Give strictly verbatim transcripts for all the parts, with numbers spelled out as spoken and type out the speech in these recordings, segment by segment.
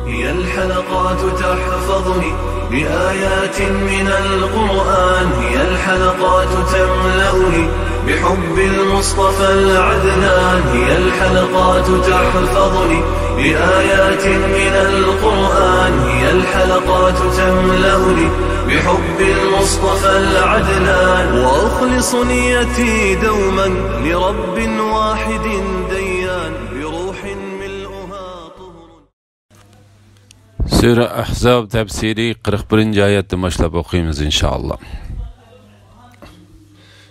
هي الحلقات تحفظني بآيات من القرآن، هي الحلقات تملأني بحب المصطفى العدنان، هي الحلقات تحفظني بآيات من القرآن، هي الحلقات تملأني بحب المصطفى العدنان، وأخلص نيتي دوما لرب واحد ديان، بروح ملؤها طهر. سۈرە ئەھزاب تەپسىرى قىرىق بىرىنچى ئايەتتىن باشلاپ ئوقۇيمىز، ئىنشائاللا.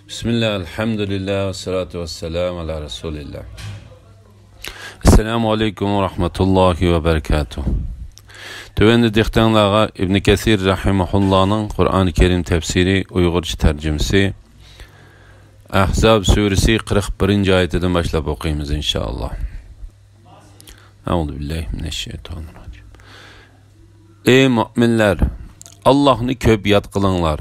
بىسمىللا، ئەلھەمدۇلىللا، ۋەسسالاتۇ ۋەسسالامۇ ئالا رەسۇلىللا. ئەسسالامۇ ئەلەيكۇم ۋە رەھمەتۇللاھى ۋە بەرىكاتۇھ. تۆۋەندە دىققىتىڭلارغا ئىبن كەسىر رەھىمەھۇللانىڭ قۇرئان كەرىم تەپسىرى ئۇيغۇرچە تەرجىمىسى، ئەھزاب سۈرىسى قىرىق بىرىنچى ئايىتىدىن باشلاپ ئوقۇيمىز، ئىنشائاللا. ئەئۇزۇبىللاھىمىنەششەيتانىررەجىم. ئەي مۆمىنلەر، ئاللاھنى كۆپ ياد قىلىڭلار،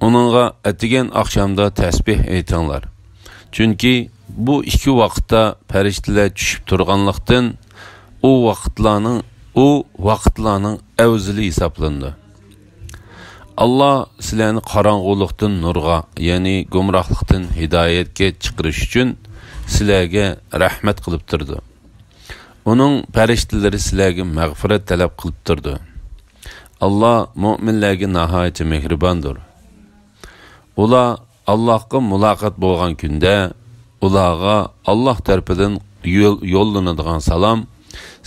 ئۇنىڭغا ئەتىگەن ئاخشامدا تەسبىھ ئېيتىڭلار. چۈنكى بۇ ئىككى ۋاقىتتا پەرىشتىلەر چۈشۈپ تۇرغانلىقتىن، ئۇ ۋاقىتلارنىڭ، ئۇ ۋاقىتلارنىڭ ئەۋزىلى ھېسابلىنىدۇ. ئاللا سىلەرنى قاراڭغۇلۇقتىن نۇرغا، يەنى گۇمراھلىقتىن ھىدايەتكە چىقىرىش ئۈچۈن سىلەرگە رەھمەت قىلىپ تۇرىدۇ. ئۇنىڭ پەرىشتىلىرى سىلەرگە مەغپىرەت تەلەپ قىلىپ تۇرىدۇ. ئاللا مۆمىنلەرگە ناھايىتى مېھرىباندۇر. ئۇلار ئاللاھقا مۇلاقات بولغان كۈندە، ئۇلارغا ئاللاھ تەرىپىدىن يول-، يوللىنىدىغان سالام،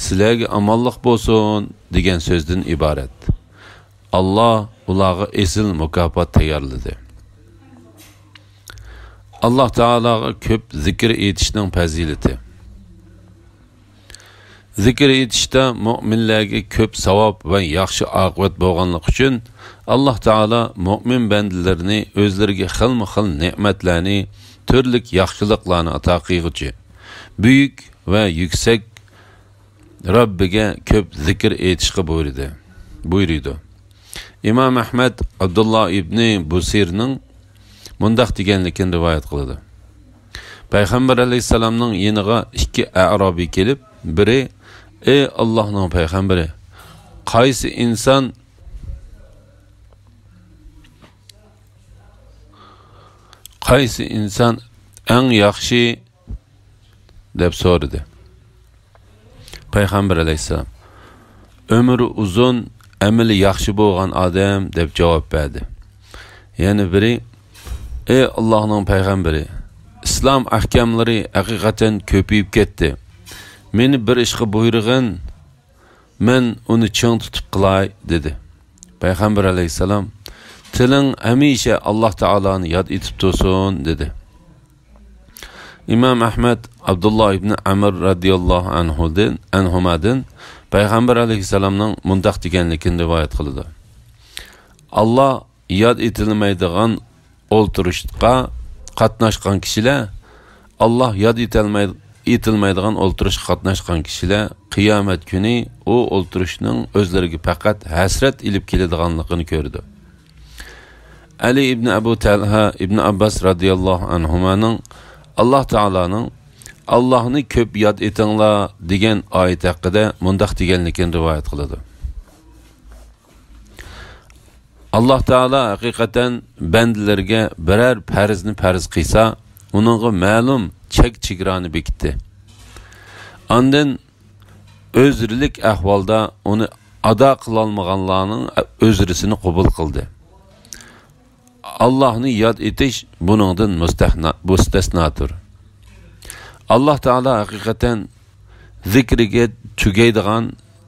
«سىلەرگە ئامانلىق بولسۇن» دېگەن سۆزدىن ئىبارەت. ئاللاھ ئۇلارغا ئېسىل مۇكاپات تەييارلىدى. ئاللاھ تائالاغا كۆپ زىكىر ئېيتىشنىڭ پەزىلىتى. زىكىر ئېيتىشتا مۆمىنلەرگە كۆپ ساۋاب ۋە ياخشى ئاقىۋەت بولغانلىقى ئۈچۈن، ئاللاھ تائالا مۆمىن بەندىلىرىنى ئۆزلىرىگە خىلمۇ خىل نېمەتلەرنى، تۈرلۈك ياخشىلىقلارنى ئاتا قىلغۇچى، بۈيۈك ۋە يۈكسەك رەببىگە كۆپ زىكىر ئېيتىشقا بۇيرۇدى، بۇيرۇيدۇ. ئىمام ئەھمەد ئابدۇللا ئىبنى بۇسىرنىڭ مۇنداق دېگەنلىكىنى رىۋايەت قىلىدۇ. پەيغەمبەر ئەلەيھىسسالامنىڭ يېنىغا ئىككى ئەرابىي كېلىپ، بىرى، «ئەي ئاللاھنىڭ پەيغەمبىرى، قايسى ئىنسان، قايسى ئىنسان ئەڭ ياخشى؟» دەپ سورىدى. پەيغەمبەر ئەلەيھىسسالام، «ئۆمرى ئۇزۇن، ئەمىلى ياخشى بولغان ئادەم» دەپ جاۋاب بەردى. يەنە بىرى، «ئەي ئاللاھنىڭ پەيغەمبىرى، ئىسلام ئەھكاملىرى ھەقىقەتەن كۆپىيىپ كەتتى. مېنى بىر ئىشقا بۇيرۇغىن، مەن ئۇنى چىڭ تۇتۇپ قىلاي» دېدى. پەيغەمبەر ئەلەيھىسسالام، «تىلىڭ ھەمىشە ئاللاھ تائالانى ياد ئېتىپ تۇرسۇن» دېدى. ئىمام ئەھمەد ئابدۇللا ئىبنى ئەمر رەزىياللاھۇ ئەنھۇدىن، ئەنھۇمادىن پەيغەمبەر ئەلەيھىسسالامنىڭ مۇنداق دېگەنلىكىنى رىۋايەت قىلىدۇ: «ئاللاھ ياد ئېتىلمەيدىغان ئولتۇرۇشقا قاتناشقان كىشىلەر، ئاللاھ ياد ئېتەلمەي-، ئېتىلمەيدىغان ئولتۇرۇشقا قاتناشقان كىشىلەر قىيامەت كۈنى ئۇ ئولتۇرۇشنىڭ ئۆزلىرىگە پەقەت ھەسرەت ئېلىپ كېلىدىغانلىقىنى كۆرىدۇ.» ئەلى ئىبنى ئەبۇ تەلھە ئىبنى ئابباس رەزىياللاھۇ ئەنھۇمانىڭ، ئاللاھ تائالانىڭ «ئاللاھنى كۆپ ياد ئېتىڭلار» دېگەن ئايەت ھەققىدە مۇنداق دېگەنلىكىنى رىۋايەت قىلىدۇ: «ئاللاھ تائالا ھەقىقەتەن بەندىلىرىگە بىرەر پەرزنى پەرز قىلسا، ئۇنىڭغا مەلۇم چەك-چېگرانى بېكىتتى. ئاندىن ئۆزرىلىك ئەھۋالدا ئۇنى ئادا قىلالمىغانلارنىڭ ئۆزرىسىنى قوبۇل قىلدى. ئاللاھنى ياد ئېتىش بۇنىڭدىن مۇستەھنا-، مۇستەسنادۇر. ئاللاھ تائالا ھەقىقەتەن زىكرىگە تۈگەيدىغان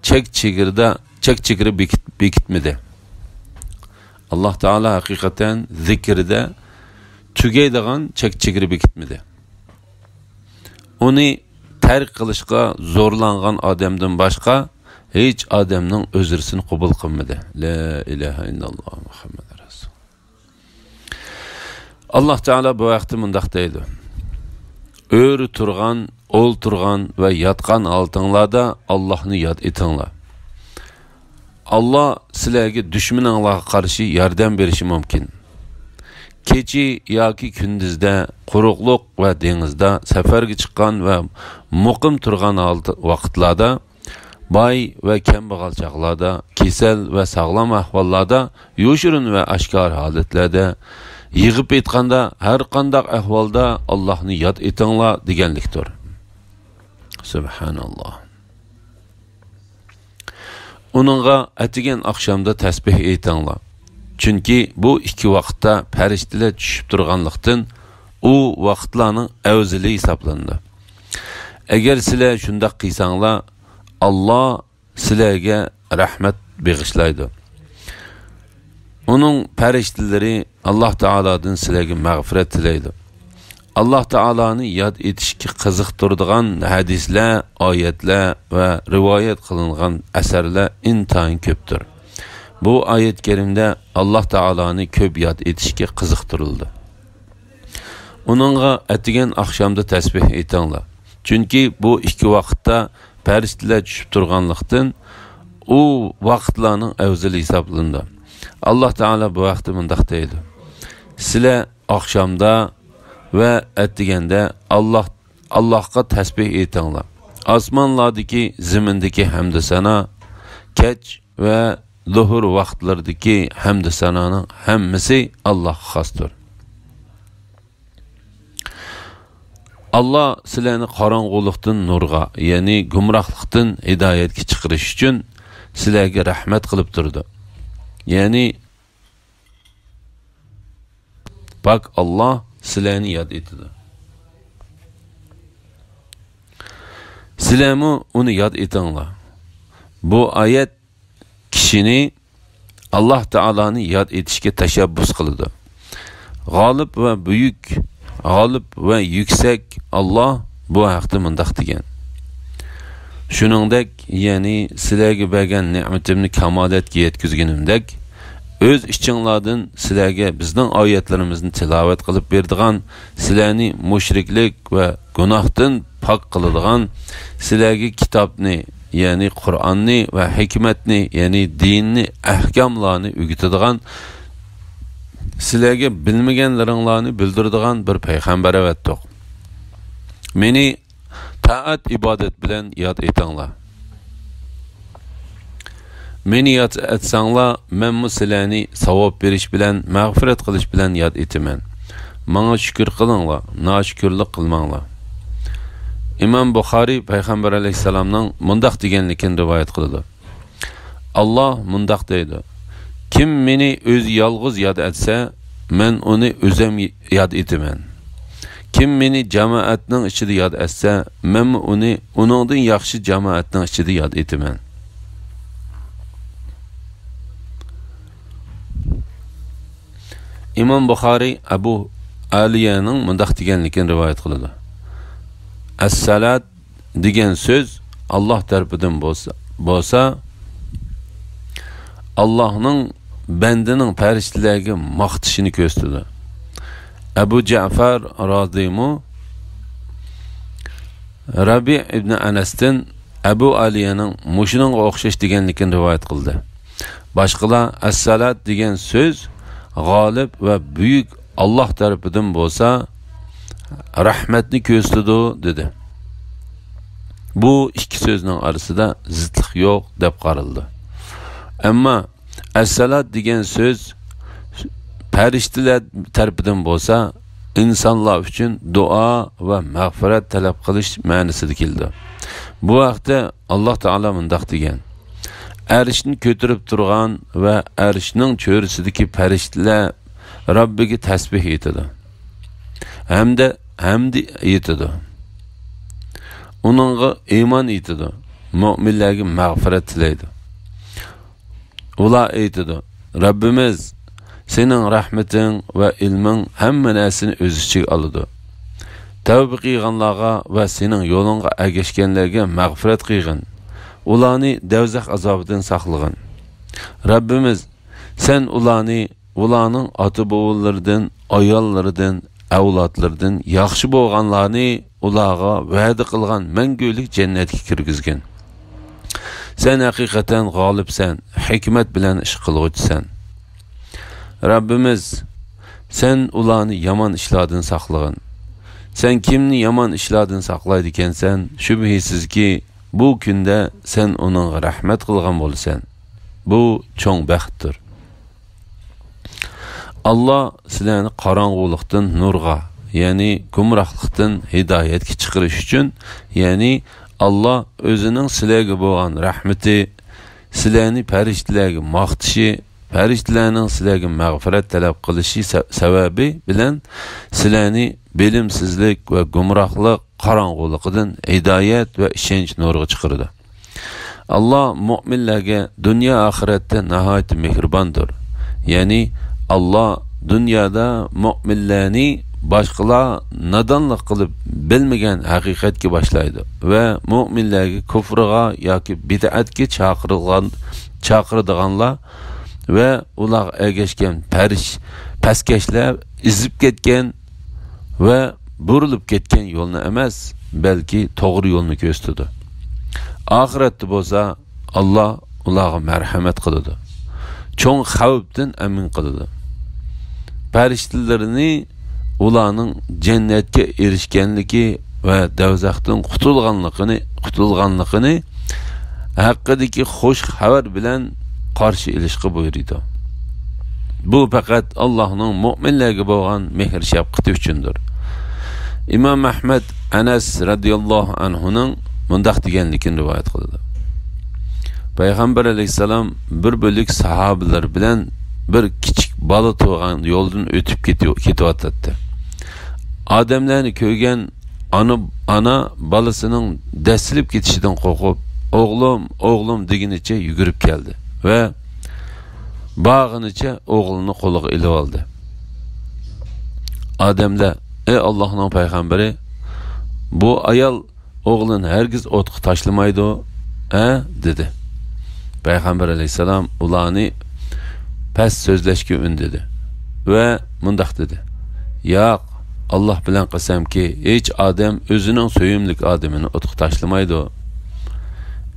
چەك-چېگرىدە، چەك-چېگرا بېكىت-، بېكىتمىدى. ئاللاھ تائالا ھەقىقەتەن زىكرىدە تۈگەيدىغان چەك-چېگرا بېكىتمىدى. ئۇنى تەرك قىلىشقا زورلانغان ئادەمدىن باشقا ھېچ ئادەمنىڭ ئۆزرىسىنى قوبۇل قىلمىدى.» لا ئىلاھە ئىللاللاھ مۇھەممەد رەسۇل. ئاللاھ تائالا بۇ ھەقتە مۇنداق دەيدۇ: «ئۆرە تۇرغان، ئولتۇرغان ۋە ياتقان ھالىتىڭلاردا ئاللاھنى ياد ئېتىڭلار. ئاللاھ سىلەرگە دۈشمىنىڭلارغا قارشى ياردەم بېرىشى مۇمكىن. كېچە ياكى كۈندۈزدە، قۇرۇقلۇق ۋە دېڭىزدا سەپەرگە چىققان ۋە مۇقىم تۇرغان ھالىتى، ۋاقىتلاردا باي ۋە كەمبەغەل چاغلاردا، كېسەل ۋە ساغلام ئەھۋاللاردا، يوشۇرۇن ۋە ئاشكارا ھالەتلەردە، يىغىپ ئېيتقاندا، ھەر قانداق ئەھۋالدا ئاللاھنى ياد ئېتىڭلار دېگەنلىكتۇر. سۇبھاناللاھ. ئۇنىڭغا ئەتىگەن ئاخشامدا تەسبىھ ئېيتىڭلار. چۈنكى بۇ ئىككى ۋاقىتتا پەرىشتىلەر چۈشۈپ تۇرغانلىقتىن، ئۇ ۋاقىتلارنىڭ ئەۋزىلى ھېسابلىنىدۇ. ئەگەر سىلەر شۇنداق قىلساڭلار، ئاللا سىلەرگە رەھمەت بېغىشلايدۇ. ئۇنىڭ پەرىشتىلىرى ئاللا تائالادىن سىلەرگە مەغپىرەت تىلەيدۇ. ئاللا تائالانى ياد ئېتىشكە قىزىقتۇرىدىغان ھەدىسلەر، ئايەتلەر ۋە رىۋايەت قىلىنغان ئەسەرلەر ئىنتايىن كۆپتۇر. بۇ ئايەت كەرىمدە ئاللا تائالانى كۆپ ياد ئېتىشكە قىزىقتۇرۇلىدۇ. ئۇنىڭغا ئەتىگەن ئاخشامدا تەسبىھ ئېيتىڭلار. چۈنكى بۇ ئىككى ۋاقىتتا پەرىشتىلەر چۈشۈپ تۇرغانلىقتىن، ئۇ ۋاقىتلارنىڭ ئەۋزىلى ھېسابلىنىدۇ. ئاللا تائالا بۇ ھەقتە مۇنداق دەيدۇ: سىلەر ئاخشامدا ۋە ئەتىگەندە ئاللا، ئاللاھقا تەسبىھ ئېيتىڭلار. ئاسمانلاردىكى، زېمىندىكى ھەمدۇ سانا، كەچ ۋە زۆھۈر ۋاقىتلىرىدىكى ھەمدۇ سانانىڭ ھەممىسى ئاللاھقا خاستۇر. ئاللا سىلەرنى قاراڭغۇلۇقتىن نۇرغا، يەنى گۇمراھلىقتىن ھىدايەتكە چىقىرىش ئۈچۈن سىلەرگە رەھمەت قىلىپ تۇرىدۇ. يەنى پاك ئاللا سىلەرنى ياد ئېتىدۇ. سىلەرمۇ ئۇنى ياد ئېتىڭلار. بۇ ئايەت كىشىنى ئاللا تائالانى ياد ئېتىشكە تەشەببۇس قىلىدۇ. غالىب ۋە بۈيۈك، غالىب ۋە يۈكسەك ئاللا بۇ ھەقتە مۇنداق دېگەن: شۇنىڭدەك، يەنى سىلەرگە بەرگەن نېمىتىمنى كامالەتكە يەتكۈزگىنىمدەك، ئۆز ئىچىڭلاردىن سىلەرگە بىزنىڭ ئايەتلىرىمىزنى تىلاۋەت قىلىپ بېرىدىغان، سىلەرنى مۇشرىكلىق ۋە گۇناھتىن پاك قىلىدىغان، سىلەرگە كىتابنى، يەنى قۇرئاننى ۋە ھېكمەتنى، يەنى دىننى، ئەھكاملارنى ئۆگىتىدىغان، سىلەرگە بىلمىگەنلىرىڭلارنى بىلدۈرىدىغان بىر پەيغەمبەر ئەۋەتتۇق. مېنى تائەت-ئىبادەت بىلەن ياد ئېتىڭلار. مېنى ياد ئەتسەڭلار، مەنمۇ سىلەرنى ساۋاب بېرىش بىلەن، مەغپىرەت قىلىش بىلەن ياد ئېتىمەن. ماڭا شۈكۈر قىلىڭلار، ناشۈكۈرلۈك قىلماڭلار. ئىمام بۇخارىي پەيغەمبەر ئەلەيھىسسالامنىڭ مۇنداق دېگەنلىكىنى رىۋايەت قىلىدۇ: ئاللا مۇنداق دەيدۇ: كىم مېنى ئۆزى يالغۇز ياد ئەتسە، مەن ئۇنى ئۆزۈم ياد ئېتىمەن. كىم مېنى جامائەتنىڭ ئىچىدە ياد ئەتسە، مەنمۇ ئۇنى ئۇنىڭدىن ياخشى جامائەتنىڭ ئىچىدە ياد ئېتىمەن. ئىمام بۇخارىي ئەبۇ ئالىيەنىڭ مۇنداق دېگەنلىكىنى رىۋايەت قىلىدۇ: ئەسسالات دېگەن سۆز ئاللا تەرىپىدىن بولسا، بولسا، ئاللانىڭ بەندىنىڭ پەرىشتىلەرگە ماختىشىنى كۆرسىتىدۇ. ئەبۇ جەفەر رازىمۇ رەبىئ ئىبنى ئەنەستىن ئەبۇ ئالىيەنىڭ مۇشۇنىڭغا ئوخشاش دېگەنلىكىنى رىۋايەت قىلدى. باشقىلار ئەسسالات دېگەن سۆز غالىب ۋە بۈيۈك ئاللا تەرىپىدىن بولسا، رەھمەتنى كۆرسىتىدۇ، دېدى. بۇ ئىككى سۆزنىڭ ئارىسىدا زىتلىق يوق، دەپ قارىلىدۇ. ئەمما ئەسسالات دېگەن سۆز پەرىشتىلەر تەرىپىدىن بولسا، ئىنسانلار ئۈچۈن دۇئا ۋە مەغپىرەت تەلەپ قىلىش مەنىسىدە كېلىدۇ. بۇ ھەقتە ئاللا تائالا مۇنداق دېگەن: ئەرشنى كۆتۈرۈپ تۇرغان ۋە ئەرشنىڭ چۆرىسىدىكى پەرىشتىلەر رەببىگە تەسبىھ ئېيتىدۇ ھەمدە ھەمدە ئېيتىدۇ. ئۇنىڭغا ئىمان ئېيتىدۇ، مۆمىنلەرگە مەغپىرەت تىلەيدۇ. ئۇلار ئېيتىدۇ: رەببىمىز، سېنىڭ رەھمىتىڭ ۋە ئىلمىڭ ھەممە نەرسىنى ئۆز ئىچىگە ئالىدۇ. تەۋبە قىلغانلارغا ۋە سېنىڭ يولۇڭغا ئەگەشكەنلەرگە مەغپىرەت قىلغىن. ئۇلارنى دەۋزەخ ئازابىدىن ساقلىغىن. رەببىمىز، سەن ئۇلارنى، ئۇلارنىڭ ئاتا-بوۋىلىرىدىن، ئاياللىرىدىن، ئەۋلادلىرىدىن ياخشى بولغانلارنى ئۇلارغا ۋەدە قىلغان مەڭگۈلۈك جەننەتكە كىرگۈزگىن. سەن ھەقىقەتەن غالىبسەن، ھېكمەت بىلەن ئىش قىلغۇچىسەن. رەببىمىز، سەن ئۇلارنى يامان ئىشلاردىن ساقلىغىن. سەن كىمنى يامان ئىشلاردىن ساقلايدىكەنسەن، شۈبھىسىزكى، بۇ كۈندە سەن ئۇنىڭغا رەھمەت قىلغان بولىسەن. بۇ چوڭ بەختتۇر. ئاللا سىلەرنى قاراڭغۇلۇقتىن نۇرغا، يەنى گۇمراھلىقتىن ھىدايەتكە چىقىرىش ئۈچۈن، يەنى ئاللا ئۆزىنىڭ سىلەرگە بولغان رەھمىتى، سىلەرنى پەرىشتىلەرگە ماختىشى، پەرىشتىلەرنىڭ سىلەرگە مەغپىرەت تەلەپ قىلىشى سە-، سەۋەبى بىلەن سىلەرنى بىلىمسىزلىك ۋە گۇمراھلىق قاراڭغۇلۇقىدىن ھىدايەت ۋە ئىشەنچ نۇرىغا چىقىرىدۇ. ئاللا مۆمىنلەرگە دۇنيا ئاخىرەتتە ناھايىتى مېھرىباندۇر. يەنى ئاللا دۇنيادا مۆمىنلەرنى باشقىلار نادانلىق قىلىپ بىلمىگەن ھەقىقەتكە باشلايدۇ ۋە مۆمىنلەرگە كۇفرىغا ياكى بىدئەتكە چاقىرىدىغان، چاقىرىدىغانلار ۋە ئۇلارغا ئەگەشكەن پەرىش-، پەسكەشلەر ئېزىپ كەتكەن ۋە بۇرۇلۇپ كەتكەن يولنى ئەمەس، بەلكى توغرا يولنى كۆرسىتىدۇ. ئاخىرەتتە بولسا ئاللا ئۇلارغا مەرھەمەت قىلىدۇ. چوڭ خەۋپتىن ئەمىن قىلىدۇ. پەرىشتىلىرىنى ئۇلارنىڭ جەننەتكە ئېرىشكەنلىكى ۋە دەۋزەختىن قۇتۇلغانلىقىنى، قۇتۇلغانلىقىنى ھەققىدىكى خۇش خەۋەر بىلەن قارشى ئېلىشقا بۇيرۇيدۇ. بۇ پەقەت ئاللاھنىڭ مۆمىنلەرگە بولغان مېھىر-شەپقىتى ئۈچۈندۇر. ئىمام ئەھمەد ئەنەس رەزىياللاھۇ ئەنھۇنىڭ مۇنداق دېگەنلىكىنى رىۋايەت قىلىدۇ. پەيغەمبەر ئەلەيھىسسالام بىر بۆلەك ساھابىلەر بىلەن بىر كىچىك بالا تۇرغان يولدىن ئۆتۈپ كېتىۋ-، كېتىۋاتاتتى. ئادەملەرنى كۆرگەن ئانا، ئانا بالىسىنىڭ دەسسىلىپ كېتىشىدىن قورقۇپ، «ئوغلۇم، ئوغلۇم» دېگىنىچە يۈگۈرۈپ كەلدى ۋە بارغىنىچە ئوغلىنى قولىغا ئېلىۋالدى. ئادەملەر: «ئەي ئاللاھنىڭ پەيغەمبىرى، بۇ ئايال ئوغلىنى ھەرگىز ئوتقا تاشلىمايدۇ، ھە؟» دېدى. پەيغەمبەر ئەلەيھىسسالام ئۇلارنى پەس سۆزلەشكە ئۈندىدى ۋە مۇنداق دېدى: «ياق، ئاللاھ بىلەن قەسەمكى، ھېچ ئادەم ئۆزىنىڭ سۆيۈملۈك ئادىمىنى ئوتقا تاشلىمايدۇ.»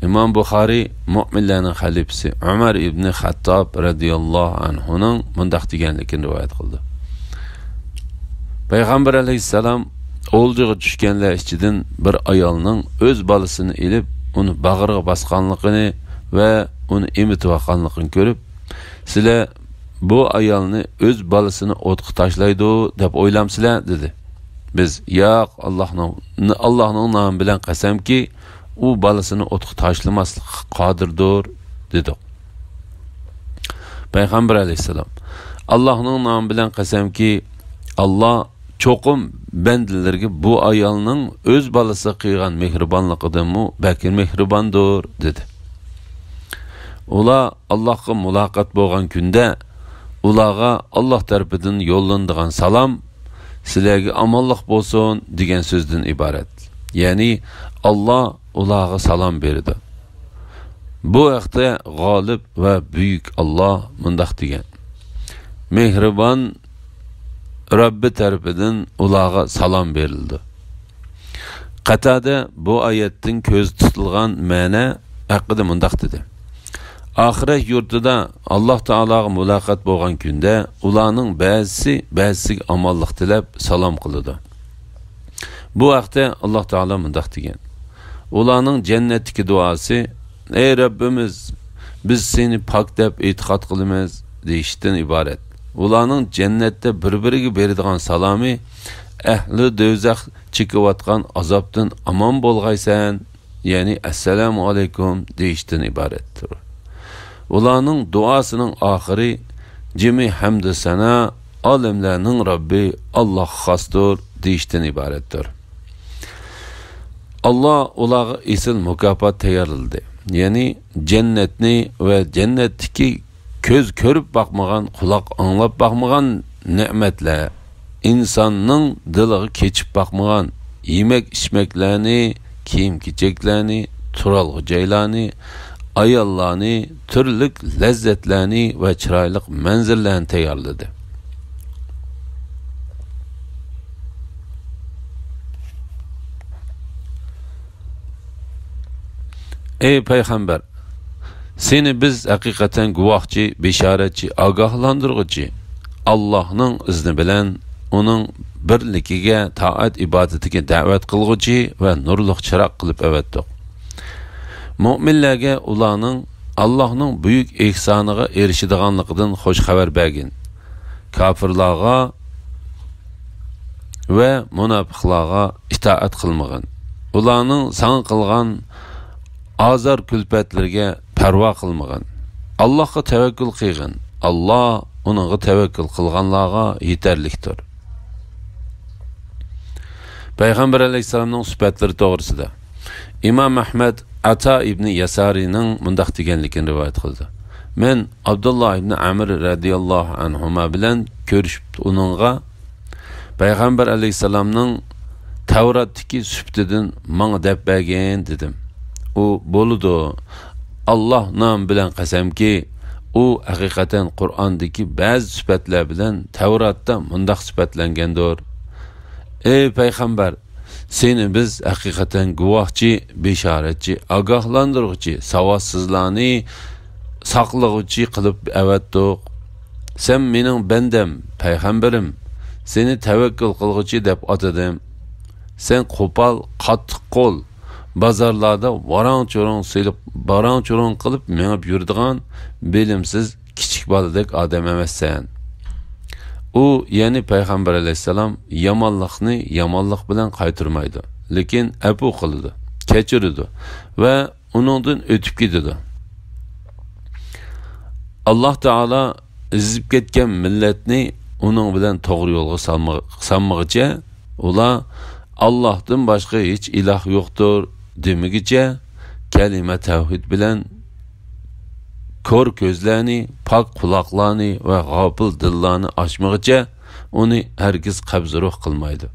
ئىمام بۇخارىي مۆمىنلەرنىڭ خەلىپىسى ئۆمەر ئىبنى خەتتاب رەزىياللاھۇ ئەنھۇنىڭ مۇنداق دېگەنلىكىنى رىۋايەت قىلدى: پەيغەمبەر ئەلەيھىسسالام ئولجىغا چۈشكەنلەر ئىچىدىن بىر ئايالنىڭ ئۆز بالىسىنى ئېلىپ، ئۇنى باغرىغا باسقانلىقىنى ۋە ئۇنى ئېمىتىۋاتقانلىقىنى كۆرۈپ، «سىلەر بۇ ئايالنى ئۆز بالىسىنى ئوتقا تاشلايدۇ دەپ ئويلامسىلەر؟» دېدى. بىز: «ياق، ئاللاھنىڭ، ئاللاھنىڭ نامى بىلەن قەسەمكى، ئۇ بالىسىنى ئوتقا تاشلىماسلىققا قادىردۇر» دېدۇق. پەيغەمبەر ئەلەيھىسسالام: «ئاللاھنىڭ نامى بىلەن قەسەمكى، ئاللا چوقۇم بەندىلىرىگە بۇ ئايالنىڭ ئۆز بالىسىغا قىلغان مېھرىبانلىقىدىنمۇ بەكرى مېھرىباندۇر» دېدى. ئۇلار ئاللاھقا مۇلاقات بولغان كۈندە ئۇلارغا ئاللاھ تەرىپىدىن يوللىنىدىغان سالام «سىلەرگە ئامانلىق بولسۇن» دېگەن سۆزدىن ئىبارەت. يەنى ئاللاھ ئۇلارغا سالام بېرىدۇ. بۇ ھەقتە غالىب ۋە بۈيۈك ئاللاھ مۇنداق دېگەن: «مېھرىبان رەببى تەرىپىدىن ئۇلارغا سالام بېرىلىدۇ.» قەتادە بۇ ئايەتتىن كۆزدە تۇتۇلغان مەنە ھەققىدە مۇنداق دېدى: ئاخىرەت يۇرتىدا ئاللاھ تائالاغا مۇلاقات بولغان كۈندە ئۇلارنىڭ بەزىسى بەزىسىگە ئامانلىق تىلەپ سالام قىلىدۇ. بۇ ھەقتە ئاللاھ تائالا مۇنداق دېگەن: ئۇلارنىڭ جەننەتتىكى دۇئاسى، «ئەي رەببىمىز، بىز سېنى پاك دەپ ئېتىقاد قىلىمىز» دېيىشتىن ئىبارەت. ئۇلارنىڭ جەننەتتە بىر-بىرىگە بېرىدىغان سالامى، «ئەھلى دوزاخ چېكىۋاتقان ئازابتىن ئامان بولغايسەن»، يەنى «ئەسسالامۇ ئەلەيكۇم» دېيىشتىن ئىبارەتتۇر. ئۇلارنىڭ دۇئاسىنىڭ ئاخىرى، «جىمى ھەمدۇ سانا ئالەملەرنىڭ رەببى ئاللاھقا خاستۇر» دېيىشتىن ئىبارەتتۇر. ئاللا ئۇلارغا ئېسىل مۇكاپات تەييارلىدى، يەنى جەننەتنى ۋە جەننەتتىكى كۆز كۆرۈپ باقمىغان، قۇلاق ئاڭلاپ باقمىغان نېمەتلەر، ئىنساننىڭ دىلىغا كېچىپ باقمىغان يېمەك-ئىچمەكلەرنى، كىيىم-كېچەكلەرنى، تۇرالغۇ جايلارنى، ئاياللارنى، تۈرلۈك لەززەتلەرنى ۋە چىرايلىق مەنزىرىلەرنى تەييارلىدى. ئەي پەيغەمبەر، سېنى بىز ھەقىقەتەن گۇۋاھچى، بېشارەتچى، ئاگاھلاندۇرغۇچى، ئاللاھنىڭ ئىزنى بىلەن ئۇنىڭ بىرلىكىگە، تائەت-ئىبادىتىگە دەۋەت قىلغۇچى ۋە نۇرلۇق چىراغ قىلىپ ئەۋەتتۇق. مۆمىنلەرگە ئۇلارنىڭ ئاللاھنىڭ بۈيۈك ئېھسانىغا ئېرىشىدىغانلىقىدىن خۇش خەۋەر بەرگىن. كاپىرلارغا ۋە مۇناپىقلارغا ئىتائەت قىلمىغىن. ئۇلارنىڭ ساڭا قىلغان ئازار-كۈلپەتلىرىگە پەرۋا قىلمىغىن. ئاللاھقا تەۋەككۈل قىلغىن. ئاللاھ ئۇنىڭغا تەۋەككۈل قىلغانلارغا يېتەرلىكتۇر. پەيغەمبەر ئەلەيھىسسالامنىڭ سۈپەتلىرى توغرىسىدا ئىمام ئەھمەد ئاتا ئىبنى ياسارىنىڭ مۇنداق دېگەنلىكىنى رىۋايەت قىلدى: مەن ئابدۇللا ئىبنى ئەمر رەزىياللاھۇ ئەنھۇما بىلەن كۆرۈشۈپ، ئۇنىڭغا پەيغەمبەر ئەلەيھىسسالامنىڭ تەۋراتتىكى سۈپىتىدىن ماڭا دەپ بەرگىن، دېدىم. ئۇ: بولىدۇ، ئاللاھ نامى بىلەن قەسەمكى، ئۇ ھەقىقەتەن قۇرئاندىكى بەزى سۈپەتلەر بىلەن تەۋراتتا مۇنداق سۈپەتلەنگەندۇر: ئەي پەيغەمبەر، سېنى بىز ھەقىقەتەن گۇۋاھچى، بېشارەتچى، ئاگاھلاندۇرغۇچى، ساۋاتسىزلارنى ساقلىغۇچى قىلىپ ئەۋەتتۇق. سەن مېنىڭ بەندەم، پەيغەمبىرىم، سېنى تەۋەككۈل قىلغۇچى دەپ ئاتىدىم. سەن قوپال، قاتتىق قول، بازارلاردا ۋاراڭ-چۇرۇڭ سېلىپ، ۋاراڭ-چۇرۇڭ قىلىپ مېڭىپ يۈرىدىغان بىلىمسىز كىچىك بالىدەك ئادەم ئەمەسسەن. ئۇ، يەنى پەيغەمبەر ئەلەيھىسسالام يامانلىقنى يامانلىق بىلەن قايتۇرمايدۇ، لېكىن ئەپۇ قىلىدۇ، كەچۈرىدۇ ۋە ئۇنىڭدىن ئۆتۈپ كېتىدۇ. ئاللاھ تائالا ئېزىپ كەتكەن مىللەتنى ئۇنىڭ بىلەن توغرا يولغا سالما-، سالمىغىچە، ئۇلار «ئاللاھتىن باشقا ھېچ ئىلاھ يوقتۇر» دېمىگىچە، كەلىمە تەۋھىد بىلەن كور كۆزلەرنى، پاك قۇلاقلارنى ۋە غاپىل دىللارنى ئاچمىغىچە، ئۇنى ھەرگىز قەبزى روھ قىلمايدۇ،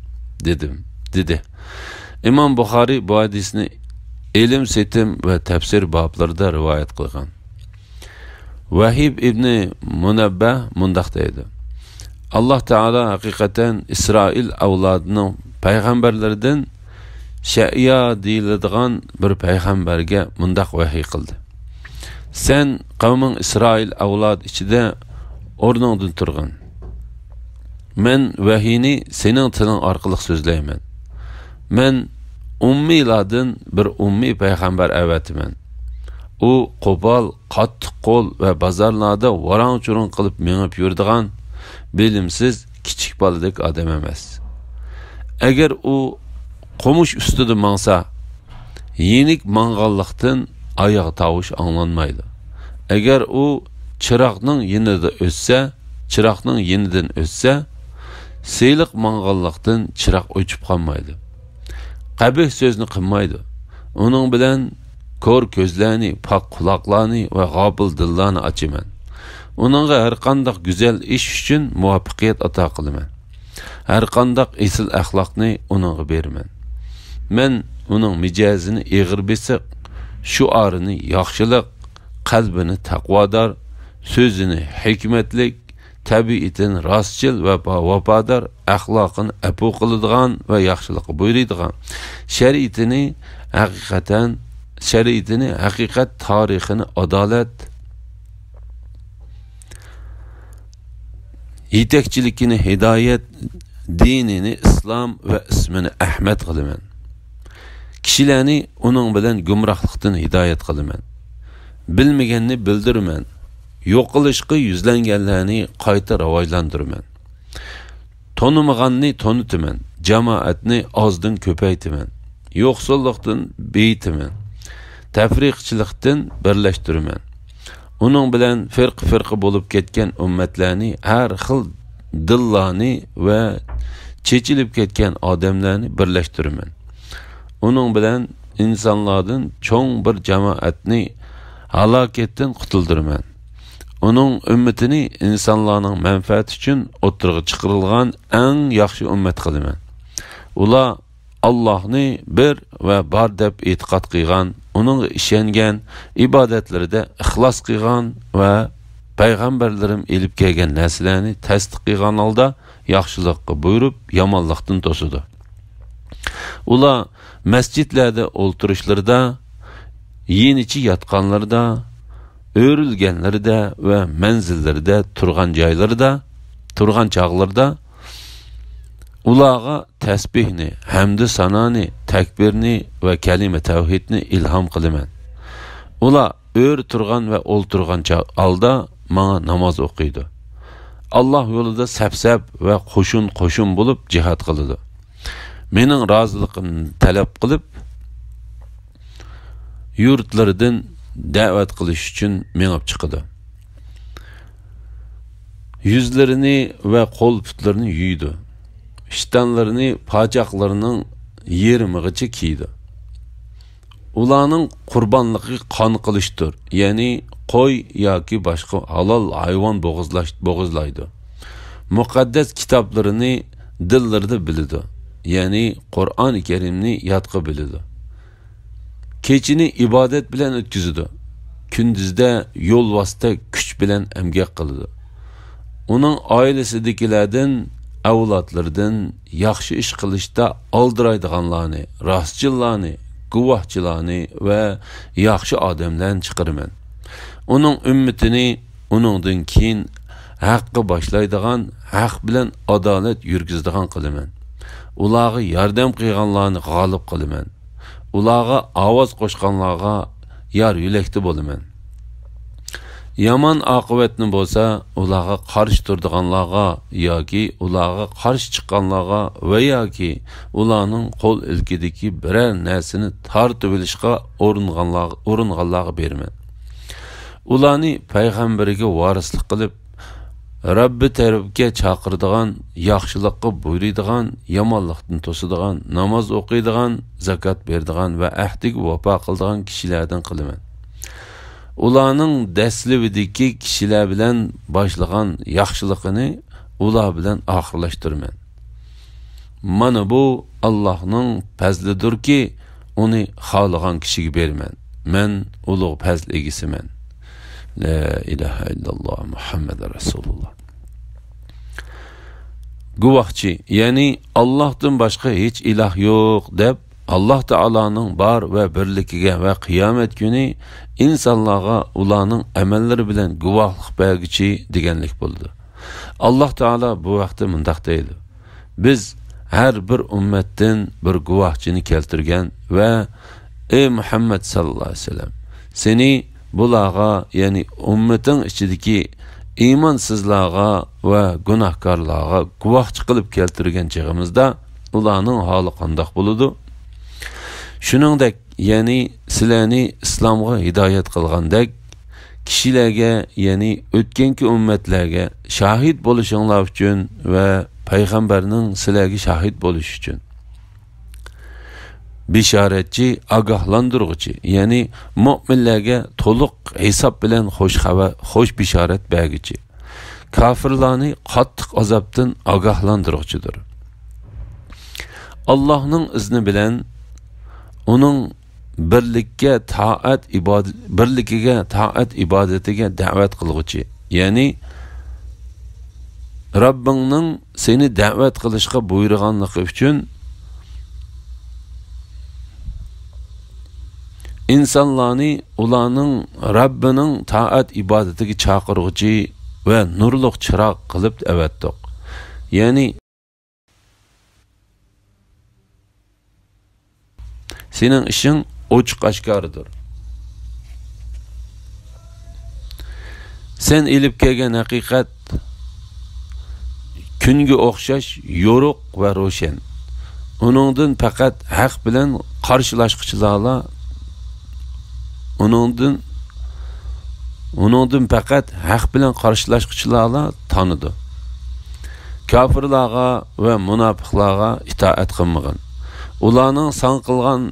دېدىم، دېدى. ئىمام بۇخارىي بۇ ھەدىسنى ئىلىم سېتىم ۋە تەپسىر بابلىرىدا رىۋايەت قىلغان. ۋەھىب ئىبنى مۇنەببەھ مۇنداق دەيدۇ: ئاللاھ تائالا ھەقىقەتەن ئىسرائىل ئەۋلادىنىڭ پەيغەمبەرلىرىدىن شەئىيا دېيىلىدىغان بىر پەيغەمبەرگە مۇنداق ۋەھىي قىلدى: سەن قەۋمىڭ ئىسرائىل ئەۋلاد ئىچىدە ئورنۇڭدىن تۇرغىن. مەن ۋەھىينى سېنىڭ تىلىڭ ئارقىلىق سۆزلەيمەن. مەن ئۇممىيلاردىن بىر ئۇممىي پەيغەمبەر ئەۋەتىمەن. ئۇ قوپال، قاتتىق قول ۋە بازارلاردا ۋاراڭ-چۇرۇڭ قىلىپ مېڭىپ يۈرىدىغان بىلىمسىز كىچىك بالىدەك ئادەم ئەمەس. ئەگەر ئۇ قومۇش ئۈستىدە ماڭسا، يېنىك ماڭغانلىقتىن ئاياغ تاۋۇش ئاڭلانمايدۇ. ئەگەر ئۇ چىراغنىڭ يېنىدا ئۆتسە، چىراغنىڭ يېنىدىن ئۆتسە، سىلىق ماڭغانلىقتىن چىراغ ئۆچۈپ قالمايدۇ. قەبىھ سۆزنى قىلمايدۇ. ئۇنىڭ بىلەن كور كۆزلەرنى، پاك قۇلاقلارنى ۋە غاپىل دىللارنى ئاچىمەن. ئۇنىڭغا ھەرقانداق گۈزەل ئىش ئۈچۈن مۇۋەپپەقىيەت ئاتا قىلىمەن. ھەرقانداق ئېسىل ئەخلاقنى ئۇنىڭغا بېرىمەن. مەن ئۇنىڭ مىجەزىنى ئېغىر بېسىق، شوئارىنى ياخشىلىق، قەلبىنى تەقۋادار، سۆزىنى ھېكمەتلىك، تەبىئىتىنى راستچىل ۋە ۋاپادار، ئەخلاقىنى ئەپۇ قىلىدىغان ۋە ياخشىلىققا بۇيرۇيدىغان، شەرىئىتىنى ھەقىقەتەن، شەرىئىتىنى ھەقىقەت، تارىخىنى ئادالەت، يېتەكچىلىكىنى ھىدايەت، دىنىنى ئىسلام ۋە ئىسمىنى ئەھمەد قىلىمەن. كىشىلەرنى ئۇنىڭ بىلەن گۇمراھلىقتىن ھىدايەت قىلىمەن. بىلمىگەننى بىلدۈرىمەن. يوقىلىشقا يۈزلەنگەنلەرنى قايتا راۋاجلاندۇرىمەن. تونۇمىغاننى تونۇتىمەن. جامائەتنى ئازدىن كۆپەيتىمەن. يوقسۇللۇقتىن بېيىتىمەن. تەپرىقىچىلىقتىن بىرلەشتۈرىمەن. ئۇنىڭ بىلەن فىرقە-فىرقە بولۇپ كەتكەن ئۈممەتلەرنى، ھەر خىل دىنلارنى ۋە چېچىلىپ كەتكەن ئادەملەرنى بىرلەشتۈرىمەن. ئۇنىڭ بىلەن ئىنسانلاردىن چوڭ بىر جامائەتنى ھالاكەتتىن قۇتۇلدۇرىمەن. ئۇنىڭ ئۈممىتىنى ئىنسانلارنىڭ مەنپەئەتى ئۈچۈن ئوتتۇرىغا چىقىرىلغان ئەڭ ياخشى ئۈممەت قىلىمەن. ئۇلار ئاللاھنى بىر ۋە بار دەپ ئېتىقاد قىلغان، ئۇنىڭغا ئىشەنگەن، ئىبادەتلىرىدە ئىخلاس قىلغان ۋە پەيغەمبەرلىرىم ئېلىپ كەلگەن نەرسىلەرنى تەستىق قىلغان ھالدا ياخشىلىققا بۇيرۇپ، يامانلىقتىن توسىدۇ. ئۇلار مەسچىتلەردە ئولتۇرۇشلىرىدا، يېنىچە ياتقانلىرىدا، ئۆرۈلگەنلىرىدە ۋە مەنزىللىرىدە تۇرغان جايلىرىدا، تۇرغان چاغلىرىدا ئۇلارغا تەسبىھنى، ھەمدۇ سانانى، تەكبىرنى ۋە كەلىمە تەۋھىدنى ئىلھام قىلىمەن. ئۇلار ئۆرە تۇرغان ۋە ئولتۇرغان چا-، ھالدا ماڭا ناماز ئوقۇيدۇ. ئاللاھ يولىدا سەپ-سەپ ۋە قوشۇن-قوشۇن بولۇپ جىھاد قىلىدۇ. مېنىڭ رازىلىقىمنى تەلەپ قىلىپ، يۇرتلىرىدىن دەۋەت قىلىش ئۈچۈن مېڭىپ چىقىدۇ. يۈزلىرىنى ۋە قول-پۇتلىرىنى يۇيىدۇ. ئىشتانلىرىنى پاچاقلىرىنىڭ يېرىمىغىچە كىيىدۇ. ئۇلارنىڭ قۇربانلىقى قان قىلىشتۇر، يەنى قوي ياكى باشقا ھالال ھايۋان بوغۇزلاش-، بوغۇزلايدۇ. مۇقەددەس كىتابلىرىنى دىللىرىدا بىلىدۇ، يەنى قۇرئان كەرىمنى يادقا بىلىدۇ. كېچىنى ئىبادەت بىلەن ئۆتكۈزىدۇ، كۈندۈزدە يولۋاستەك كۈچ بىلەن ئەمگەك قىلىدۇ. ئۇنىڭ ئائىلىسىدىكىلەردىن، ئەۋلادلىرىدىن ياخشى ئىش قىلىشتا ئالدىرايدىغانلارنى، راستچىللارنى، گۇۋاھچىلارنى ۋە ياخشى ئادەملەرنى چىقىرىمەن. ئۇنىڭ ئۈممىتىنى ئۇنىڭدىن كېيىن ھەققە باشلايدىغان، ھەق بىلەن ئادالەت يۈرگۈزىدىغان قىلىمەن. ئۇلارغا ياردەم قىلغانلارنى غالىب قىلىمەن. ئۇلارغا ئاۋاز قوشقانلارغا يار يۆلەكتە بولىمەن. يامان ئاقىۋەتنى بولسا ئۇلارغا قارشى تۇرىدىغانلارغا ياكى ئۇلارغا قارشى چىققانلارغا ۋە ياكى ئۇلارنىڭ قول ئىلكىدىكى بىرەر نەرسىنى تارتىۋېلىشقا ئۇرۇنغانلارغا، ئۇرۇنغانلارغا بېرىمەن. ئۇلارنى پەيغەمبىرىگە ۋارىسلىق قىلىپ، رەببى تەرەپكە چاقىرىدىغان، ياخشىلىققا بۇيرۇيدىغان، يامانلىقتىن توسىدىغان، ناماز ئوقۇيدىغان، زاكات بېرىدىغان ۋە ئەھدىگە ۋاپا قىلىدىغان كىشىلەردىن قىلىمەن. ئۇلارنىڭ دەسلىۋىدىكى كىشىلەر بىلەن باشلىغان ياخشىلىقىنى ئۇلار بىلەن ئاخىرلاشتۇرىمەن. مانا بۇ ئاللاھنىڭ پەزلىدۇركى، ئۇنى خالىغان كىشىگە بېرىمەن. مەن ئۇلۇغ پەزل ئىگىسىمەن. لا ئىلاھە ئىللاللا، مۇھەممەد رەسۇلۇللا. گۇۋاھچى، يەنى ئاللاھتىن باشقا ھېچ ئىلاھ يوق دەپ، ئاللاھ تائالانىڭ بار ۋە بىرلىكىگە ۋە قىيامەت كۈنى ئىنسانلارغا ئۇلارنىڭ ئەمەللىرى بىلەن گۇۋاھلىق بەرگۈچى دېگەنلىك بولىدۇ. ئاللاھ تائالا بۇ ھەقتە مۇنداق دەيدۇ: بىز ھەر بىر ئۈممەتتىن بىر گۇۋاھچىنى كەلتۈرگەن ۋە، ئەي مۇھەممەد ساللاللاھۇ ئەلەيھى ۋەسەللەم، سېنى بۇلارغا، يەنى ئۈممىتىڭ ئىچىدىكى ئىمانسىزلارغا ۋە گۇناھكارلارغا گۇۋاھچى قىلىپ كەلتۈرگەن چېغىمىزدا، ئۇلارنىڭ ھالى قانداق بولىدۇ؟ شۇنىڭدەك، يەنى سىلەرنى ئىسلامغا ھىدايەت قىلغاندەك، كىشىلەرگە، يەنى ئۆتكەنكى ئۈممەتلەرگە شاھىت بولۇشۇڭلار ئۈچۈن ۋە پەيغەمبەرنىڭ سىلەرگە شاھىت بولۇشى ئۈچۈن. بېشارەتچى، ئاگاھلاندۇرغۇچى، يەنى مۆمىنلەرگە تولۇق ھېساب بىلەن خۇش خەۋەر، خۇش بېشارەت بەرگۈچى. كاپىرلارنى قاتتىق ئازابتىن ئاگاھلاندۇرغۇچىدۇر. ئاللاھنىڭ ئىزنى بىلەن ئۇنىڭ بىرلىككە تائەت ئىبادە-، بىرلىكىگە تائەت ئىبادىتىگە دەۋەت قىلغۇچى، يەنى رەببىڭنىڭ سېنى دەۋەت قىلىشقا بۇيرۇغانلىقى ئۈچۈن ئىنسانلارنى ئۇلارنىڭ رەببىنىڭ تائەت ئىبادىتىگە چاقىرغۇچى ۋە نۇرلۇق چىراغ قىلىپ ئەۋەتتۇق. يەنى سېنىڭ ئىشىڭ ئوچۇق ئاشكارىدۇر. سەن ئېلىپ كەلگەن ھەقىقەت كۈنگە ئوخشاش يورۇق ۋە روشەن. ئۇنىڭدىن پەقەت ھەق بىلەن قارشىلاشقۇچىلارلا، ئۇنىڭدىن، ئۇنىڭدىن پەقەت ھەق بىلەن قارشىلاشقۇچىلارلا تانىدۇ. كاپىرلارغا ۋە مۇناپىقلارغا ئىتائەت قىلمىغىن. ئۇلارنىڭ ساڭا قىلغان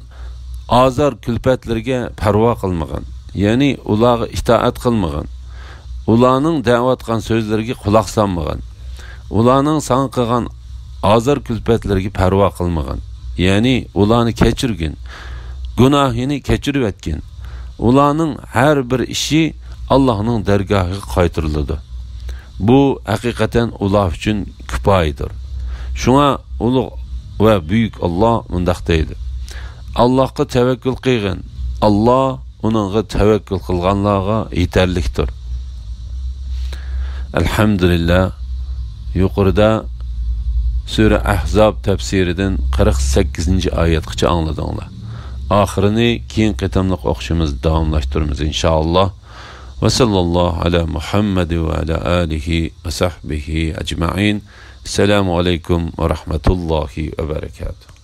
ئازار-كۈلپەتلىرىگە پەرۋا قىلمىغىن. يەنى ئۇلارغا ئىتائەت قىلمىغىن. ئۇلارنىڭ دەۋاتقان سۆزلىرىگە قۇلاق سالمىغىن. ئۇلارنىڭ ساڭا قىلغان ئازار-كۈلپەتلىرىگە پەرۋا قىلمىغىن. يەنى ئۇلارنى كەچۈرگىن. گۇناھىنى كەچۈرۈۋەتكىن. ئۇلارنىڭ ھەر بىر ئىشى ئاللاھنىڭ دەرگاھىغا قايتۇرۇلىدۇ. بۇ ھەقىقەتەن ئۇلار ئۈچۈن كۇپايىدۇر. شۇڭا ئۇلۇغ ۋە بۈيۈك ئاللاھ مۇنداق دەيدۇ: ئاللاھقا تەۋەككۈل قىلغىن. ئاللاھ ئۇنىڭغا تەۋەككۈل قىلغانلارغا يېتەرلىكتۇر. ئەلھەمدۇلىللا، يۇقىرىدا سۈرە ئەھزاب تەپسىرىدىن قىرىق سەككىزىنچى ئايەتقىچە ئاڭلىدىڭلار. ئاخىرىنى كېيىنكى قېتىملىق ئوقۇشىمىز داۋاملاشتۇرىمىز، ئىنشائاللا. ۋە ساللاللاھۇ ئەلا مۇھەممەد ۋە ئەلا ئالىھى ۋە سەھبىھى ئەجمەئىن. ئەسسالامۇ ئەلەيكۇم ۋە رەھمەتۇللاھى ۋە بەرەكاتۇھ.